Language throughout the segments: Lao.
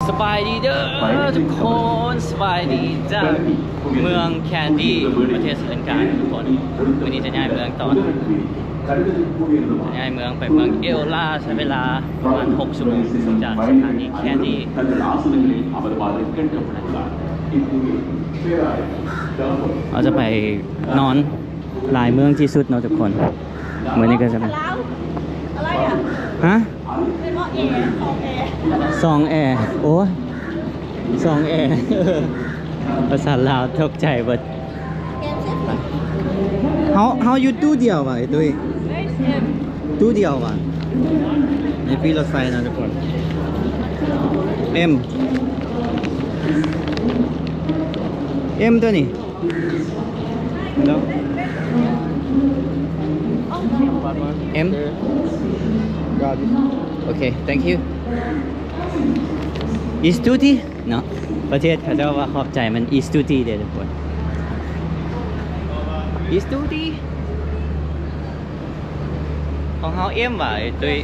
ສະບາຍດີເດີທຸກຄົນ ສະບາຍດີຈາກເມືອງແຄນດີ ປະເທດສະຣີລັງກາທຸກຄົນ. ມື້ນີ້ຈະຍ້າຍເມືອງຕໍ່ນະ ຈະຍ້າຍເມືອງໄປເມືອງເອວລາ ໃຊ້ເວລາປະມານຫົກຊົ່ວໂມງ ຈາກສະຖານີແຄນດີ. ເຮົາຈະໄປນອນຫຼາຍເມືອງທີ່ສຸດເນາະທຸກຄົນ. ມື້ນີ້ກໍຈະເປັນ ລາວ ອະໄລອະ ຮະ? ເປັນບໍ່ແອ ສອງແອ ສອງແອ ໂອ້ຍ ສອງແອ ພາສາລາວຕົກໃຈເບິດ. ເຮົາ ເຮົາຢູ່ຕູ້ດຽວຫວາ ໄອ້ຕຸ້ຍ? ຕູ້ດຽວຫວາ? ໃນປີ້ລົດໄຟນະທຸກຄົນ. ເອັມ ເອັມຕົວນີ້. ເນາະ ເອັມ ໂອເຄ thank you. Istuti ເນາະ ປະເທດເຂົາເຈົ້າວ່າຂອບໃຈມັນ Istuti ເດ້ທຸກຄົນ. Istuti. ຂອງເຮົາເອັມຫວາ ໄອ້ຕຸ້ຍ?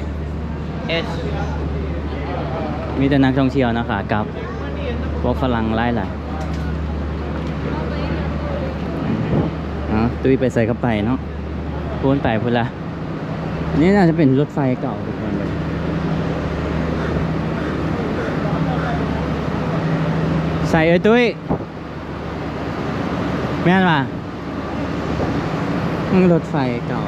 ເອັສ. ມີແຕ່ນັກທ່ອງທ່ຽວເນາະ ຂາກັບ ພວກຝຣັ່ງຫຼາຍໆ. ເອົາ ຕຸ້ຍໄປໃສກໍໄປເນາະ ພຸ້ນໄປພຸ້ນລະ. ນີ້ໜ້າຈະເປັນລົດໄຟເກົ່າທຸກຄົນເລີຍ. ໃສເອີຍຕຸ້ຍ? ແມ່ນຫວາ? ອືມ ລົດໄຟເກົ່າ.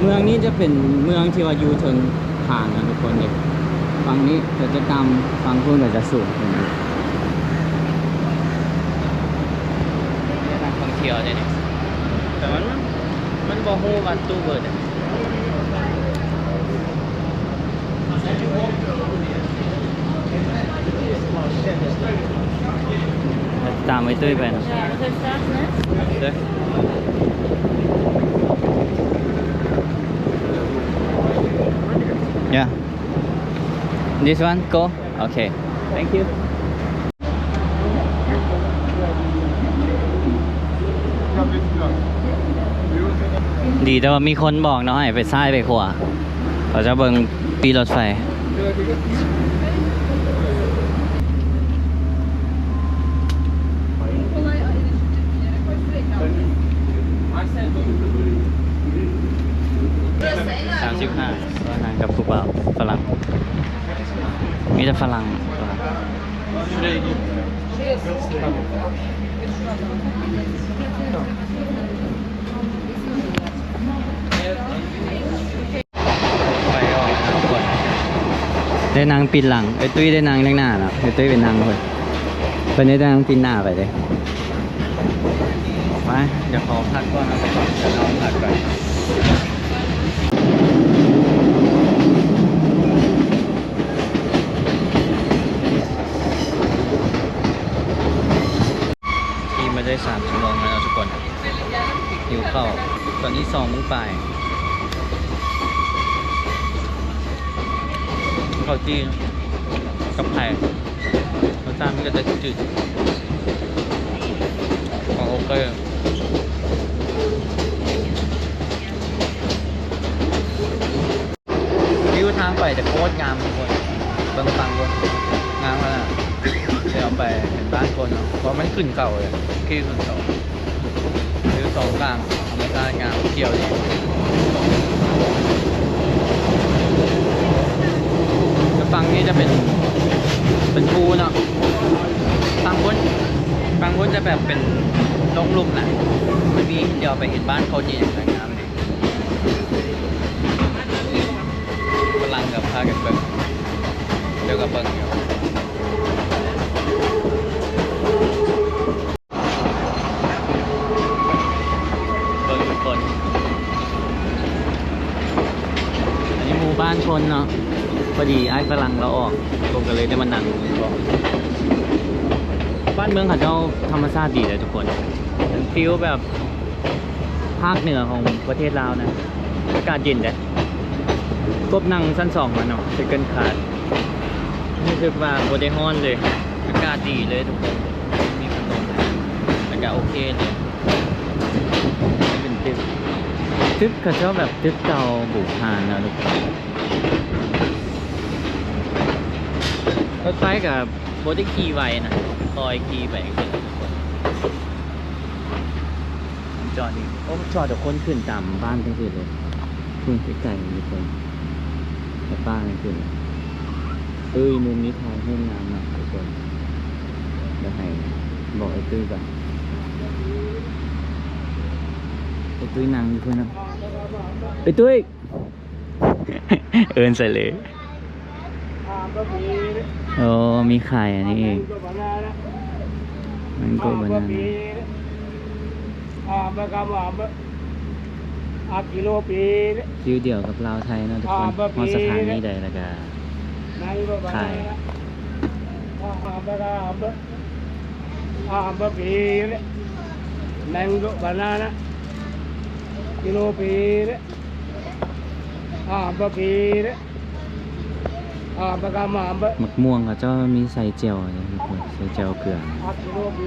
ເມືອງນີ້ຈະເປັນເມືອງທີ່ວ່າຢູ່ເທິງທາງນະທຸກຄົນເດ້. ຝັ່ງນີ້ກໍຈະຕ່ຳ ຝັ່ງພຸ້ນກໍຈະສູງຂຶ້ນ. ນັກທ່ອງທ່ຽວເດ້ນີ້ ແຕ່ມັນ ມັນບໍ່ຮູ້ວ່າຕູ້ເບີດ. ຕາມໄອ້ຕຸ້ຍໄປນະ. ເດີ Yeah, this one, go. Okay, thank you. ດີແຕ່ວ່າມີຄົນບອກເນາະ ໃຫ້ໄປຊ້າຍໄປຂວາ. ເຂົາຈະເບິ່ງປີ້ລົດໄຟ. ສາມສິບຫ້າ ນັ່ງກັບຜູ້ບ່າວຝຣັ່ງ ມີແຕ່ຝຣັ່ງ. ໄປອກທຸກຄົນ ໄດ້ນັ່ງປິ່ນຫຼັງ. ເອີຍຕຸ້ຍໄດ້ນັ່ງທາງໜ້າເນາະ ເອີຍຕຸ້ຍໄປນັ່ງພຸ້ນ ເພິ່ນໄດ້ນັ່ງປິ່ນໜ້າໄປເດ້. ໄປ ດຽວຂໍພັກກ່ອນເນາະ ດຽວຂໍພັກກ່ອນ. ຂີ່ມາໄດ້ສາມຊົ່ວໂມງແລ້ວເນາະທຸກຄົນ ຫິວເຂົ້າ. ຕອນນີ້ສອງໂມງປາຍ ເຂົ້າຈີ່ກັບໄຂ່ ລົດຊາດມັນກໍຈະຈືດໆ ກໍໂອເຄ. ວິວທາງໄປແຕ່ໂຄດງາມທຸກຄົນ ເບິ່ງຝັ່ງພຸ້ນ ງາມຂະໜາດ. ດຽວໄປເຫັນບ້ານຄົນເນາະ ເພາະມັນຂຶ້ນເຂົາເລີຍ ຂີ່ຂຶ້ນເຂົາ. ວິວສອງຂ້າງ ທຳມະຊາດງາມ ຂຽວດີ. ແຕ່ຝັ່ງນີ້ຈະເປັນ ເປັນພູເນາະ ຝັ່ງພຸ້ນ ຝັ່ງພຸ້ນຈະແບບເປັນດົງລຸ່ມນະ ມັນມີ ດຽວໄປເຫັນບ້ານຄົນອີ່ຫຍັງ ງາມ. ຝຣັ່ງກໍພາກັນເບິ່ງ ເຈົ້າກໍເບິ່ງຢູ່ ເບິ່ງທຸກຄົນ. ອັນນີ້ໝູ່ບ້ານຄົນເນາະ ພໍດີອ້າຍຝຣັ່ງລາວອອກ ຜົມກໍເລີຍໄດ້ມານັ່ງເກາະ. ບ້ານເມືອງເຂົາເຈົ້າທຳມະຊາດດີເລີຍທຸກຄົນ ເປັນຟີວແບບ ພາກເໜືອຂອງປະເທດລາວນະ ອາກາດເຢັນເດ້. ກົບນັ່ງຊັ້ນສອງມາເນາະ ເຊັກເກີນຄາສ ຮູ້ສຶກວ່າບໍ່ໄດ້ຮ້ອນເລີຍ ອາກາດດີເລີຍທຸກຄົນ ມີພັດລົມ ອາກາດໂອເຄເລີຍ. ເປັນຕຶກ ຕຶກເຂົາເຈົ້າແບບຕຶກເກົ່າບູຮານນະທຸກຄົນ. ລົດໄຟກໍບໍ່ໄດ້ຂີ່ໄວນະ ຄ່ອຍຂີ່ໄປຈັ່ງຊີ້. ຈອດນີ້ ໂອ້ ຈອດແຕ່ຄົນຂຶ້ນຕາມບ້ານຈັ່ງຊີ້ເລີຍ ເພິ່ນໄກໆ ທຸກຄົນ ແຕ່ບ້ານຂຶ້ນ. ເອີຍ ມຸມນີ້ຖ່າຍຮູບງາມເນາະ ທຸກຄົນ. ດຽວໃຫ້ບອກໄອ້ຕຸ້ຍກ່ອນ ໄອ້ຕຸ້ຍນັ່ງຢູ່ພຸ້ນເນາະ ໄອ້ຕຸ້ຍ. ເອີ້ນໃສ່ເລີຍ. ໂອ້ ມີຂາຍອັນນີ້ອີກ ແມງໂກ້ບານານາ. ຟີວດຽວກັບລາວໄທເນາະທຸກຄົນ. ຮອດສະຖານີໃດແລ້ວກະຂາຍ. ອ່າ ມະເຂມ ແມງໂກບານານາ ກິໂລເປ ອ່າ ມະເຂມ ອ່າ ມະກາມາ ມະ ໝາກມ່ວງເຂົາເຈົ້າມີໃສ່ແຈ່ວນີ້ທຸກຄົນ ໃສ່ແຈ່ວເກືອ ອ່າ ກິໂລເປ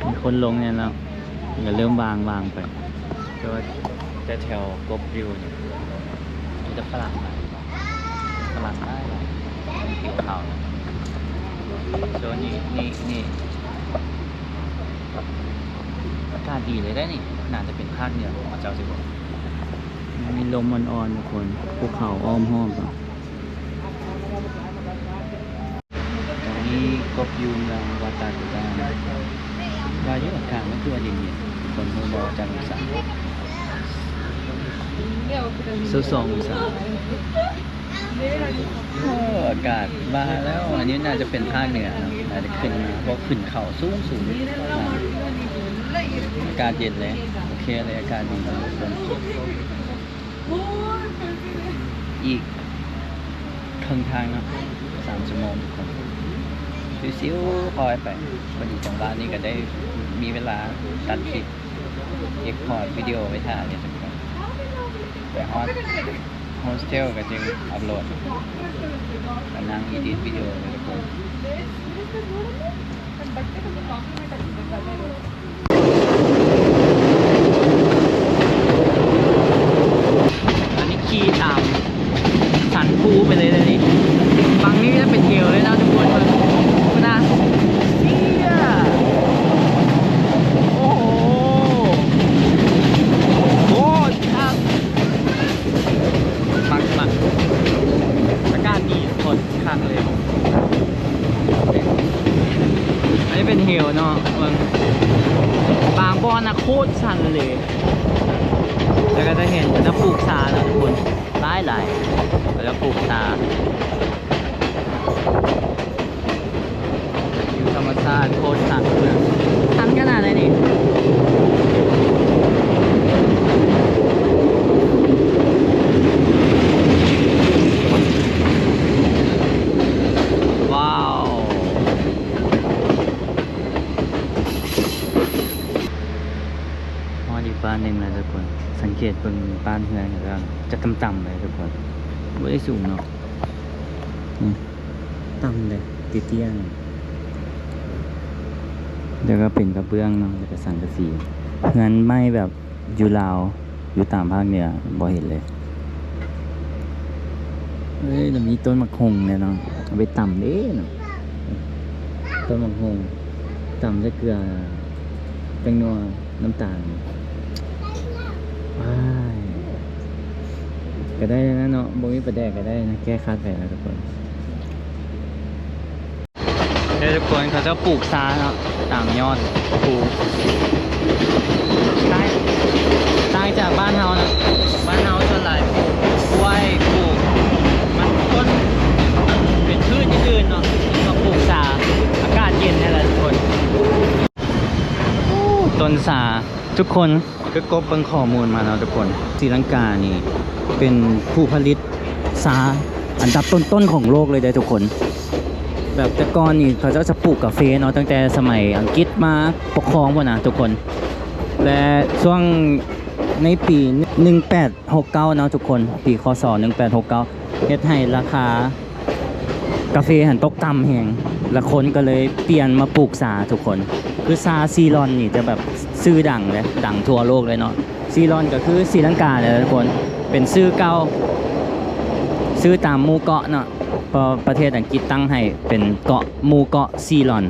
ມີຄົນລົງແນ່ເນາະ ກໍເລີ່ມວາງ ວາງໄປ. ແຕ່ວ່າແຖວໆ ກົບວິວນີ້ ມີແຕ່ຝຣັ່ງຫຼາຍ ຝຣັ່ງຫຼາຍໆ ຜິວຂາວ. ໂຊນນີ້ ນີ້ ນີ້ ອາກາດດີເລີຍເດ້ນີ້ ໜ້າຈະເປັນພາກເໜືອຂອງເຂົາເຈົ້າຊິບໍ່? ມີລົມອ່ອນໆ ທຸກຄົນ ພູເຂົາອ້ອມຮອບເນາະ. ຕອນນີ້ກໍຢູ່ເມືອງວາຕາກູດາ ວ່າຢູ່ອາກາດມັນຄືວ່າເຢັນໆ ຄົນຮູ້ບໍ່ຈັກອົງສາ ຊາວສອງອົງສາ. ໂອ້ ອາກາດວ່າແລ້ວ ອັນນີ້ໜ້າຈະເປັນພາກເໜືອເນາະ ໜ້າຈະຂຶ້ນມາ ເພາະຂຶ້ນເຂົາສູງໆ ອາກາດເຢັນເລີຍ ໂອເຄເລີຍ ອາກາດດີເນາະ. ອີກເຄິ່ງທາງເນາະ ສາມຊົ່ວໂມງທຸກຄົນ ຊິວໆ ຄ່ອຍໄປ. ພໍດີຈັງຫວະນີ້ກໍໄດ້ມີເວລາຕັດຄລິບ ເກັບພອດວິດີໂອໄວ້ຖ້າເດ້ທຸກຄົນ. ໄປຮອດໂຮສເທວກໍຈຶ່ງອັບໂຫຼດ ກໍນັ່ງອີດິດວິດີໂອໄວ້ທຸກຄົນ. ອັນນີ້ຂີ່ຕາມສັນພູໄປເລີຍເລີຍນີ້ ຝັ່ງນີ້ຈະເປັນເຫວເລີຍນະທຸກຄົນ. ເບິ່ງພຸ້ນນະ ເຊຍ ໂອ້ໂຫ ໂຄດຄັກ ມັກໆ ອາກາດດີທຸກຄົນ. ຄັກເລີຍ ອັນນີ້ເປັນເຫວເນາະ ເບິ່ງ ບາງບ່ອນນະໂຄດຊັນເລີຍ. ແລ້ວກໍຈະເຫັນເຂົາເຈົ້າປູກຊາເນາະທຸກຄົນ ຫຼາຍໆ ເຂົາເຈົ້າປູກຊາ ວິວທຳມະຊາດໂຄດຄັກ ຊັນຂະໜາດໃດນີ້. ວ້າວ ຮອດອີກບ້ານໜຶ່ງແລ້ວທຸກຄົນ ສັງເກດເບິ່ງບ້ານເຮືອນເຂົາເຈົ້າຈະຕ່ຳໆເລີຍທຸກຄົນ ບໍ່ໄດ້ສູງເນາະ ອືມ ຕ່ຳເດ້ ເຕ້ຍໆ ແລ້ວກໍເປັນກະເບື້ອງເນາະ ແລ້ວກໍສັງກະສີ ເຮືອນໄມ້ແບບ ຢູ່ລາວ ຢູ່ຕາມພາກເໜືອບໍ່ເຫັນເລີຍ. ເອີຍ ແລ້ວມີຕົ້ນໝາກຫົ່ງແນ່ເນາະ ເອົາໄປຕຳເດ້ເນາະ ຕົ້ນໝາກຫົ່ງ ຕຳໃສ່ເກືອ ແປ້ງນົວ ນ້ຳຕານ ວ້າຍ ກໍໄດ້ແລ້ວນະເນາະ ບໍ່ມີປາແດກກໍໄດ້ນະ ແກ້ຄັດໄປແລ້ວທຸກຄົນ. ເດີທຸກຄົນ ເຂົາເຈົ້າປູກຊາເນາະ ຕາມຍອດພູ ຕ່າງ ຕ່າງຈາກບ້ານເຮົານະ ບ້ານເຮົາສ່ວນຫຼາຍປູກກ້ວຍ ປູກມັນຕົ້ນ ເປັນພືດອື່ນໆເນາະ ມາປູກຊາ ອາກາດເຢັນຫັ້ນແຫຼະທຸກຄົນ. ໂອ້ ຕົ້ນຊາ ທຸກຄົນ ຄືກົບເບິ່ງຂໍ້ມູນມາເນາະທຸກຄົນ ສີລັງການີ້ເປັນຜູ້ຜະລິດຊາອັນດັບຕົ້ນໆຂອງໂລກເລີຍເດ້ທຸກຄົນ. ແບບແຕ່ກ່ອນນີ້ເຂົາເຈົ້າຈະປູກກາເຟເນາະ ຕັ້ງແຕ່ສະໄໝອັງກິດມາປົກຄອງພຸ້ນນະທຸກຄົນ ແລະ ຊ່ວງໃນປີໜຶ່ງແປດຫົກເກົ້າເນາະທຸກຄົນ ປີ ຄ.ສ. ໜຶ່ງແປດຫົກເກົ້າ ເຮັດໃຫ້ລາຄາ ກາເຟຫັ້ນຕົກຕ່ຳແຮງ ລະຄົນກໍເລີຍປ່ຽນມາປູກຊາທຸກຄົນ. ຄືຊາຊີລອນນີ້ຈະແບບຊື່ດັງເດ້ ດັງທົ່ວໂລກເລີຍເນາະ ຊີລອນກໍຄືສີລັງກາແຫຼະທຸກຄົນ ເປັນຊື່ເກົ່າ ຊື່ຕາມໝູ່ເກາະເນາະ ເພາະປະເທດອັງກິດຕັ້ງໃຫ້ເປັນເກາະ ໝູ່ເກາະຊີລອນ.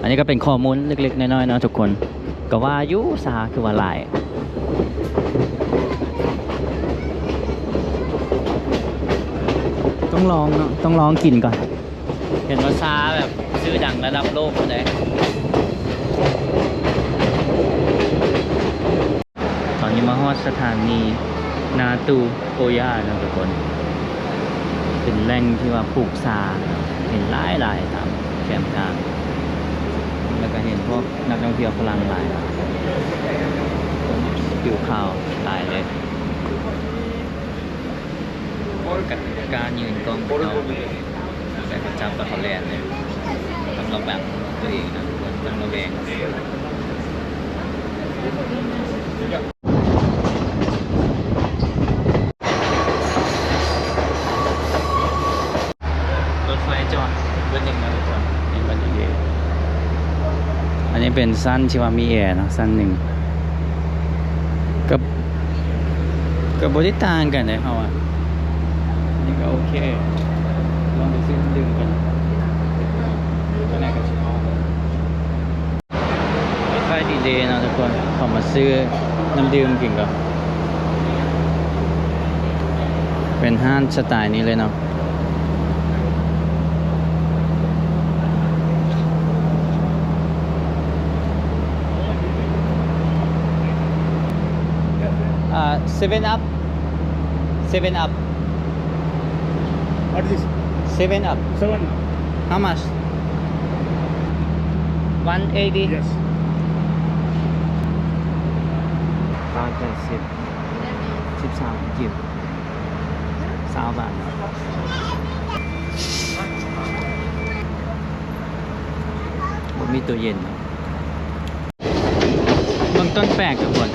ອັນນີ້ກໍເປັນຂໍ້ມູນເລັກໆນ້ອຍໆເນາະທຸກຄົນ. ກໍວ່າຢູ່ຊາຄືວ່າຫຼາຍ ຕ້ອງລອງເນາະ ຕ້ອງລອງກິນກ່ອນ. ເຫັນວ່າຊາແບບຊື່ດັງລະດັບໂລກພຸ້ນເດ້. ຕອນນີ້ມາຮອດສະຖານີນາຕູໂກຢາແລ້ວທຸກຄົນ ເປັນແຫຼ່ງທີ່ວ່າປູກຊາ ເຫັນຫຼາຍໆຕາມແຄມທາງ ແລ້ວກໍເຫັນພວກນັກທ່ອງທ່ຽວຝຣັ່ງຫຼາຍ ຜິວຂາວຫຼາຍເລີຍ. ກະການຢືນກ້ອງເຂົາ ແຕ່ເຂົາຈັບແລ້ວເຂົາແລ່ນເລີຍ ຕ້ອງລະວັງຕົວເອງນະ ຕ້ອງລະແວງ. ລົດໄຟຈອດເບິດໜຶ່ງແລ້ວທຸກຄົນ ເຫັນບໍ່ດີເດ. ອັນນີ້ເປັນຊັ້ນທີ່ວ່າມີແອເນາະ ຊັ້ນໜຶ່ງ ກໍ ກໍບໍ່ໄດ້ຕ່າງກັນເດ້ເຮົາວ່າ ນີ້ກໍໂອເຄ. ລອງໄປຊື້ນ້ຳດື່ມກັນ ຂ້າງໃນກໍຊິອອກ. ໄຟດີເດເນາະທຸກຄົນ ເຂົ້າມາຊື້ນ້ຳດື່ມກິນກ່ອນ. ເປັນຮ້ານສະໄຕນີ້ເລີຍເນາະ. ອ່າ ເຊເວັນອັບ ເຊເວັນອັບ. What is this? Seven Up. Seven Up. How much? One eighty. Yes. ຮ້ອຍແປດສິບ ສິບສາມກີບ ຊາວບາດ. ບໍ່ມີຕູ້ເຢັນ. ເບິ່ງຕົ້ນແປກທຸກຄົນ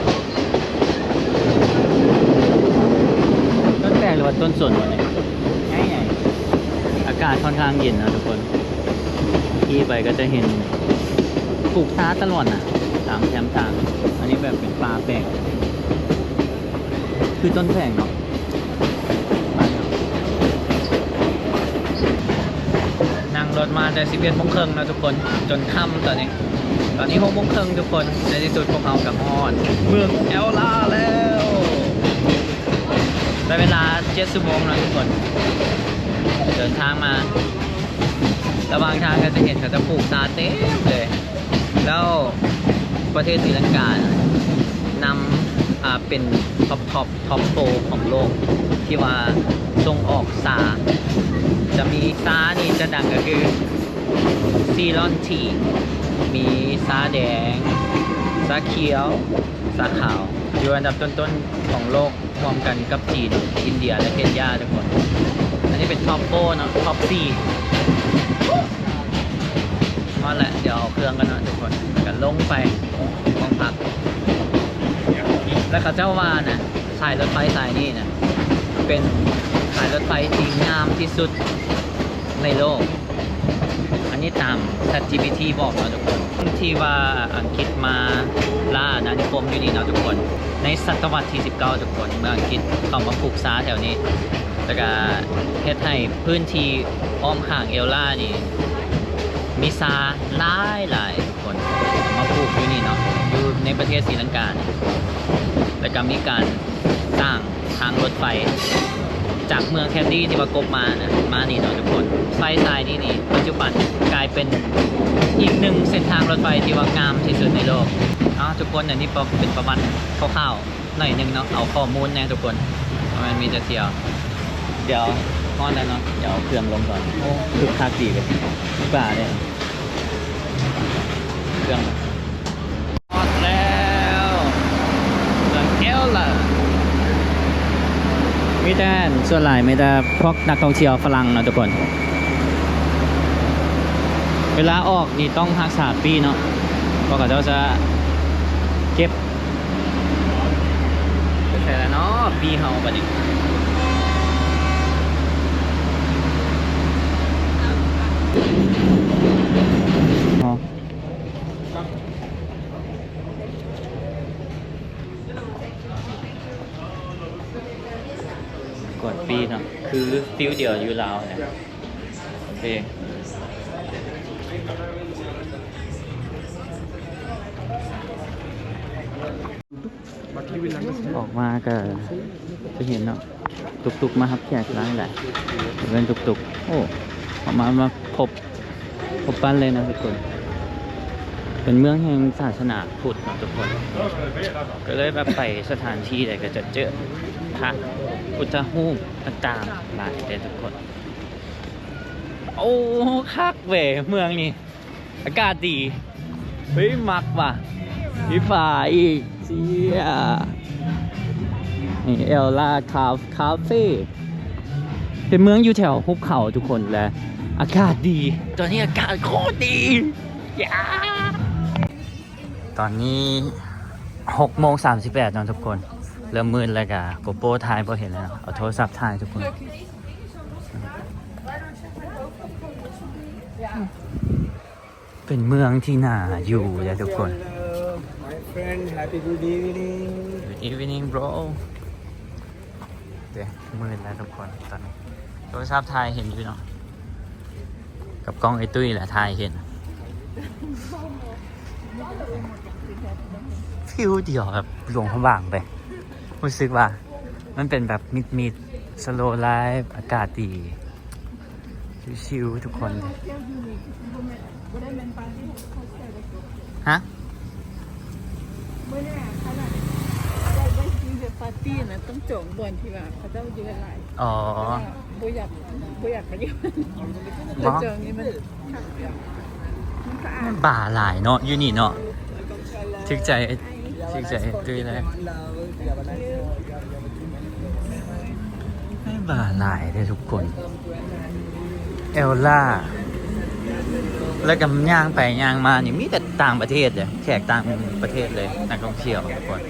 ຕົ້ນແປກ ຫຼືວ່າຕົ້ນສົນວະນີ້ ໃຫຍ່ໆ. ອາກາດຄ່ອນຂ້າງເຢັນນະທຸກຄົນ ຂີ່ໄປກໍຈະເຫັນປູກຊາຕະຫຼອດນະ ຕາມແຄມທາງ. ອັນນີ້ແບບເປັນປ່າແປກ ຄືຕົ້ນແປກເນາະ. ນັ່ງລົດມາແຕ່ສິບເອັດໂມງເຄິ່ງເນາະທຸກຄົນ ຈົນຄ່ຳຕອນນີ້. ຕອນນີ້ຫົກໂມງເຄິ່ງທຸກຄົນ ໃນທີ່ສຸດພວກເຮົາກໍຮອດເມືອງແອວລາແລ້ວ. ໃຊ້ເວລາເຈັດຊົ່ວໂມງເນາະທຸກຄົນ ເດີນທາງມາ. ລະຫວ່າງທາງກໍຈະເຫັນເຂົາຈະປູກຊາເຕັມເລີຍ. ແລ້ວປະເທດສີລັງການຳ ອ່າ ເປັນທັອບ ທັອບ ທັອບໂຟຂອງໂລກ ທີ່ວ່າສົ່ງອອກຊາ. ຈະມີຊານີ້ຈະດັງກໍຄືຊີລອນທີ ມີຊາແດງ ຊາຂຽວ ຊາຂາວ ຢູ່ອັນດັບຕົ້ນໆຂອງໂລກ ຮ່ວມກັນກັບຈີນ, ອິນເດຍ ແລະ ເຄນຢາທຸກຄົນ. ອັນນີ້ເປັນທັອບໂຟເນາະ ທັອບສີ່. ຮອດແລ້ວ ດຽວເອົາເຄື່ອງກັນເນາະທຸກຄົນ ແລ້ວກໍລົງໄປຫ້ອງພັກ. ແລ້ວເຂົາເຈົ້າວ່ານະ ສາຍລົດໄຟສາຍນີ້ນະ ເປັນສາຍລົດໄຟທີ່ງາມທີ່ສຸດໃນໂລກ. ອັນນີ້ຕາມ ChatGPT ບອກເນາະທຸກຄົນ ທີ່ວ່າອັງກິດມາລ່າອານານິຄົມຢູ່ນີ້ເນາະທຸກຄົນ ໃນສະຕະວັດທີສິບເກົ້າທຸກຄົນ ເມື່ອອັງກິດເຂົ້າມາປູກຊາແຖວນີ້ ແລ້ວກະເຮັດໃຫ້ພື້ນທີ່ອ້ອມຂ້າງແອວລານີ້ມີຊາຫຼາຍໆ ຄົນມາປູກຢູ່ນີ້ເນາະ ຢູ່ໃນປະເທດສີລັງກາ ແລ້ວກໍມີການສ້າງທາງລົດໄຟຈາກເມືອງແຄນດີທີ່ວ່າກົບມານະ ມານີ້ເນາະທຸກຄົນ. ໄຟສາຍນີ້ນີ້ ປັດຈຸບັນກາຍເປັນອີກໜຶ່ງເສັ້ນທາງລົດໄຟທີ່ວ່າງາມທີ່ສຸດໃນໂລກ. ເອົາ ທຸກຄົນ ອັນນີ້ເປັນປະຫວັດຄ່າວໆ ໜ້ອຍໜຶ່ງເນາະ ເອົາຂໍ້ມູນແດ່ທຸກຄົນ ບໍ່ແມ່ນມີແຕ່ທ່ຽວ. ດຽວ ຮອດແລ້ວເນາະ ດຽວເອົາເຄື່ອງລົງກ່ອນ. ໂອ້ ຄຶກຄັກດີເວີຍ ປ່າເດ້ ເຄື່ອງ ຮອດແລ້ວ ເມືອງແອວລາ ມີແຕ່ ສ່ວນຫຼາຍມີແຕ່ພວກນັກທ່ອງທ່ຽວຝຣັ່ງເນາະທຸກຄົນ. ເວລາອອກນີ້ຕ້ອງຮັກສາປີ້ເນາະ ເພາະເຂົາເຈົ້າຈະເກັບ ໄປໃສລະເນາະປີ້ເຮົາບັດນີ້. ອໍ. ກວດປີ້ເນາະ ຄືຟີລດຽວຢູ່ລາວແຫຼະ. ໂອເຄ ອອກມາກໍຈະເຫັນເນາະ ຕຸກໆ ມາຮັບແຂກຫຼາຍໆ ເປັນຕຸກໆ. ໂອ້ ເຂົ້າມາ ມາພົບ ພົບປະເລີຍເນາະທຸກຄົນ. ເປັນເມືອງແຫ່ງສາສະໜາພຸດເນາະທຸກຄົນ ກໍເລີຍແບບໄປສະຖານທີ່ໃດກໍຈະເຈີພະພຸດທະຮູບຕ່າງໆຫຼາຍເດ້ທຸກຄົນ. ໂອ້ ຄັກເວີຍເມືອງນີ້ ອາກາດດີ. ເຮີ້ຍ ມັກວ່ະ ມີຜາອີກ. ເຊຍ ນີ້ ແອລລາຄາ ຄາເຟ ເປັນເມືອງຢູ່ແຖວຫຸບເຂົາທຸກຄົນ ແລະ ອາກາດດີ. ຕອນນີ້ອາກາດໂຄດດີ. ຕອນນີ້ຫົກໂມງສາມສິບແປດເນາະທຸກຄົນ ເລີ່ມມືດແລ້ວ ກະໂກໂປຖ່າຍບໍ່ເຫັນແລ້ວເນາະ ເອົາໂທລະສັບຖ່າຍທຸກຄົນ. ເປັນເມືອງທີ່ໜ້າຢູ່ເດ້ທຸກຄົນ. Hello, my friend, happy good evening. Good evening, bro. ເດ້ ມືດແລ້ວທຸກຄົນ ຕອນນີ້ໂທລະສັບຖ່າຍເຫັນຢູ່ເນາະ ກັບກ້ອງໄອ້ຕຸ້ຍແຫຼະຖ່າຍເຫັນ. ຟີລດຽວແບບຫຼວງພະບາງເລີຍ ຮູ້ສຶກວ່າມັນເປັນແບບມິດໆ ສະໂລໄລຟ໌ ອາກາດດີ ຊິວໆ ທຸກຄົນ. ຮະ? ມື້ໜ້າຄັນວ່າໄດ້ໄປກິນແບບປາຕີ້ນະ ຕ້ອງຈອງບ່ອນທີ່ວ່າເຂົາເຈົ້າຢູ່ຫຼາຍໆ. ອໍ ບໍ່ຢາກ ບໍ່ຢາກໄປຢູ່ ບໍ່ ຈອງນີ້ມັນ ມັນສະອາດ ມັນບາຫຼາຍເນາະ ຢູ່ນີ້ເນາະ. ຖືກໃຈ ຖືກໃຈຕຸ້ຍເລີຍ. ໄດ້ບາຫຼາຍເດ້ທຸກຄົນ ແອລລາ ແລ້ວກໍຍ່າງໄປຍ່າງມານີ້ມີແຕ່ຕ່າງປະເທດເດ້ ແຂກຕ່າງປະເທດເລີຍ ນັກທ່ອງທ່ຽວທຸກຄົນ.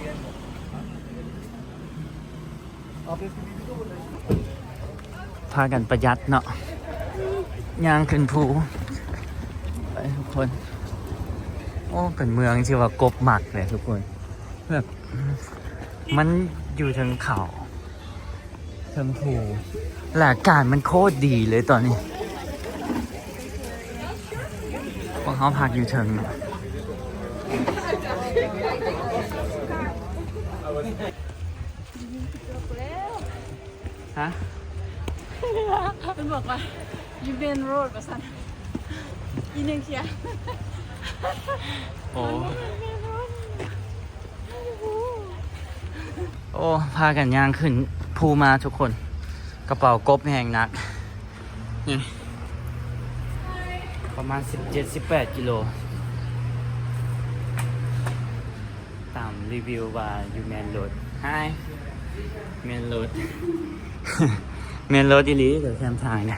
ພາກັນປະຢັດເນາະ ຍ່າງຂຶ້ນພູໄປທຸກຄົນ. ໂອ້ ເປັນເມືອງທີ່ວ່າກົບມັກເລີຍທຸກຄົນ ແບບມັນຢູ່ເທິງເຂົາ ເທິງພູ ແລະ ອາກາດມັນໂຄດດີເລີຍຕອນນີ້. ພວກເຮົາພັກຢູ່ເທິງ ຮະ? ເພິ່ນບອກວ່າ ຢູ່ເມນໂຣດ ວ່າຊັ້ນ ອີກໜຶ່ງເທື່ອ. ໂອ້ ໂອ້ ພາກັນຍ່າງຂຶ້ນພູມາທຸກຄົນ ກະເປົາກົບແຮງໜັກ ນີ້ ປະມານສິບເຈັດ ສິບແປດກິໂລ ຕາມຣີວິວວ່າຢູ່ເມນໂຣດ. ຮາຍ ເມນໂຣດ ເມນໂຣດອີ່ຫຼີ ແຖມທາງນະ.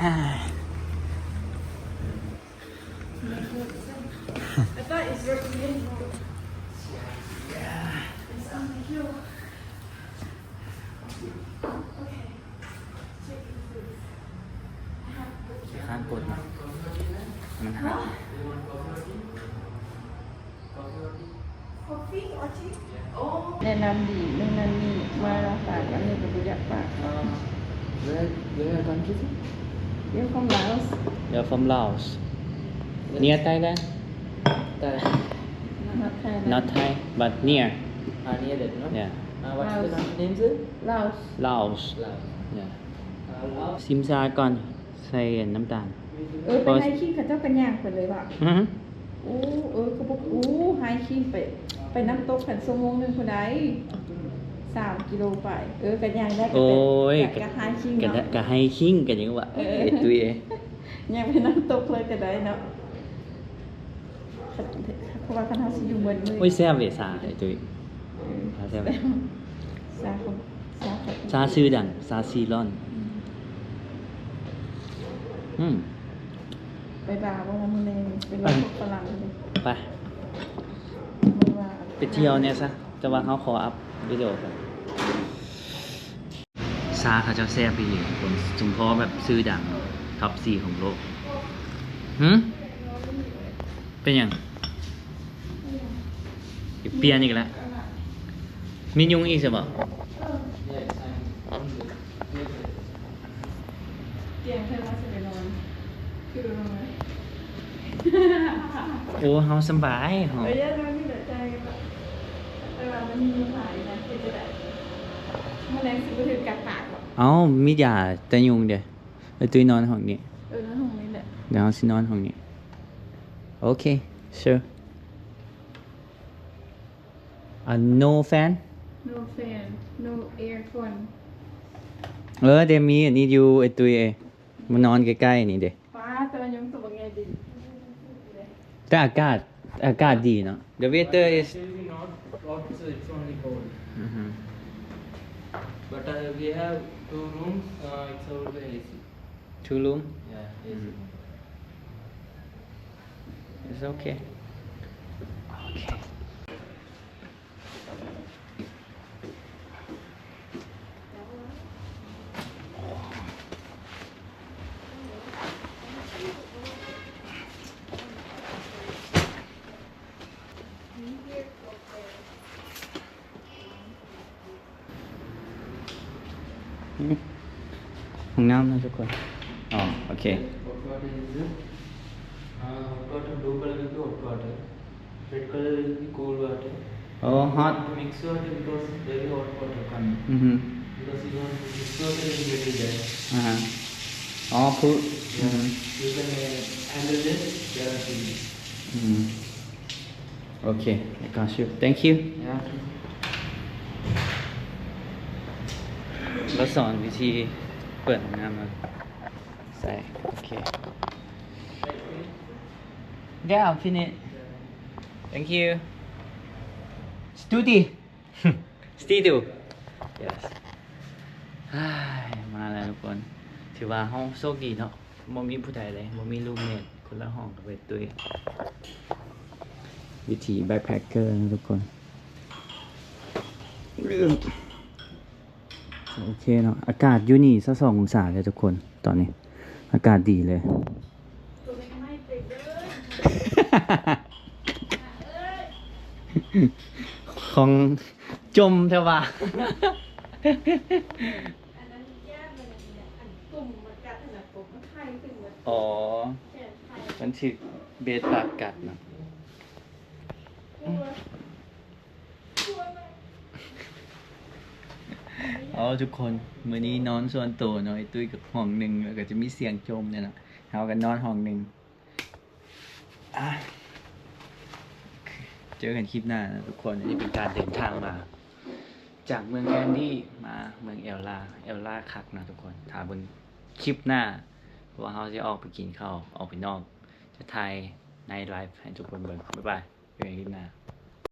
ຮາຍ ຂ້າມກົດນະ ມັນຫາຍ. ແນະນຳດີ ເລື່ອງນັ້ນນີ້ ມາຝາກອັນນີ້ກໍບໍ່ຢາກຝາກ. Uh, where, where your country from? We are from Laos. We are from Laos. Near Thailand? Thailand. Not Thailand. Not Thai, but near. Ah, near that, no? Yeah. Uh, what's the Laos. Name, sir? Laos. Laos. Laos. Yeah. Uh, Laos. ຊິມຊາກ່ອນ ໃສ່ນ້ຳຕານ. ເອີ ໄປໄຮຄິງເຂົາເຈົ້າກໍຍ່າງໄປເລີຍວ່າ. ອືຮຶ. ໂອ້ ເອີ ກໍບໍ່ ໂອ້ ໄຮຄິງໄປ ໄປນ້ຳຕົກຫັ້ນຊົ່ວໂມງໜຶ່ງພຸ້ນໃດ໋ ສາມກິໂລປາຍ. ເອີ ກໍຍ່າງໄດ້ ກໍ ໂອ້ຍ ກໍ ກໍໄຮຄິງເນາະ ກໍໄຮຄິງ ກໍຍັງວ່າ ເອີ ເອີ ຕຸ້ຍເອີຍ ຍ່າງໄປນ້ຳຕົກເລີຍກໍໄດ້ເນາະ ຄັນ ເພາະວ່າຄັນເຮົາຊິຢູ່ເໝິດມື້. ໂອ້ຍ ແຊບເດ ຊາ ໄອ້ຕຸ້ຍ. ເອີ ຊາແຊບ ຊາຂອງ ຊາຂອງ ຊາຊື່ດັງ ຊາຊີລອນ. ອືມ ອືມ ໄປບາບໍ່ລະມື້ແລງ ໄປເລາະພວກຝຣັ່ງເດ້. ໄປ ໄປທ່ຽວແດ່ຊະ ແຕ່ວ່າເຮົາຂໍອັບວິດີໂອກ່ອນ. ຊາເຂົາເຈົ້າແຊບອີ່ຫຼີ ຄົນ ສົມພໍແບບຊື່ດັງ ທັອບສີ່ຂອງໂລກ. ຫື? ເປັນຫຍັງ? ປ່ຽນອີກແລ້ວ? ມີຍຸງອີກຊະບໍ? ຕຽງເພິ່ນວ່າຊິໄປນອນ ຄືນອນ ໂອ້ ເຮົາສຳບາຍ ເຮົາ ເອີ ຢ່ານອນນີ້ແຫຼະ ຈ່າຍກັນເນາະ ແຕ່ວ່າມັນມີຍຸງຫຼາຍນະ ເຮັດຈັ່ງໃດ? ມື້ແລງຊິບໍ່ຖືກກັດປາກບໍ? ເອົ້າ ມີຢາຕະຍຸງເດ້. ເອີ ຕຸ້ຍນອນຫ້ອງນີ້ ເອີ ນອນຫ້ອງນີ້ແຫຼະ ດຽວເຮົາຊິນອນຫ້ອງນີ້. ໂອເຄ sure. ອັນ no fan? No fan, no aircon. ເອີ ແຕ່ມີອັນນີ້ຢູ່ ໄອ້ຕຸ້ຍເອີຍ ມານອນໃກ້ໆນີ້ເດ້. ປ້າ ແຕ່ວ່າຍຸງຕົວບັກໃຫຍ່ດິ ແຕ່ອາກາດ ອາກາດດີເນາະ. The weather is Actually, not hot, so it's only cold. Mm-hmm. But, uh, we have two rooms, uh, it's all the A C. Two room? Yeah, A C. Mm-hmm. It's okay. Okay. ຫ້ອງນ້ຳນະທຸກຄົນ. ອໍ ໂອເຄ. Hot water is this. Uh, hot water, blue color is the hot water. Red color is the cold water. Oh, hot. Mix water because very hot water coming. Mm-hmm. Because you want to mix water in between that. Uh-huh. Oh, cool. Yeah. Mm-hmm. You can, uh, handle this, there are two. Mm-hmm. Okay, I got you. Thank you. Yeah. ລາວສອນວິທີເປີດຫ້ອງນ້ຳ ໃສ່ ໂອເຄ. Yeah, I'm finished. Thank you. Studio. Studio. Yes. ເຮີ້ຍ ມາແລ້ວທຸກຄົນ. ຖືວ່າເຮົາໂຊກດີເນາະ ບໍ່ມີຜູ້ໃດເລີຍ ບໍ່ມີລູມເມດ ຄົນລະຫ້ອງກັບໄອ້ຕຸ້ຍ. ວິຖີແບັກແພັກເກີນະທຸກຄົນ. ໂອເຄເນາະ ອາກາດຢູ່ນີ້ຊາວສອງອົງສາເລີຍທຸກຄົນ. ຕອນນີ້ອາກາດດີເລີຍ. ຂອງຈົ່ມແທ້ວ່າ. ອໍ ມັນຖືກເບັດປາກກັດເນາະ. ເອົາ ທຸກຄົນ ມື້ນີ້ນອນສ່ວນໂຕເນາະ ໄອ້ຕຸ້ຍກັບຫ້ອງໜຶ່ງ ແລ້ວກໍຈະມີສຽງຈົ່ມນີ້ນະ. ເຮົາກໍນອນຫ້ອງໜຶ່ງ. ອ່າ ເຈີກັນຄລິບໜ້ານະທຸກຄົນ. ອັນນີ້ເປັນການເດີນທາງມາຈາກເມືອງແຄນດີມາເມືອງແອວລາ. ແອວລາຄັກນະທຸກຄົນ. ຖ້າເບິ່ງຄລິບໜ້າ ເພາະວ່າເຮົາຊິອອກໄປກິນເຂົ້າ ອອກໄປນອກ ຈະຖ່າຍໄນໄລຟ໌ໃຫ້ທຸກຄົນເບິ່ງ. ບາຍບາຍ ເຈີກັນຄລິບໜ້າ.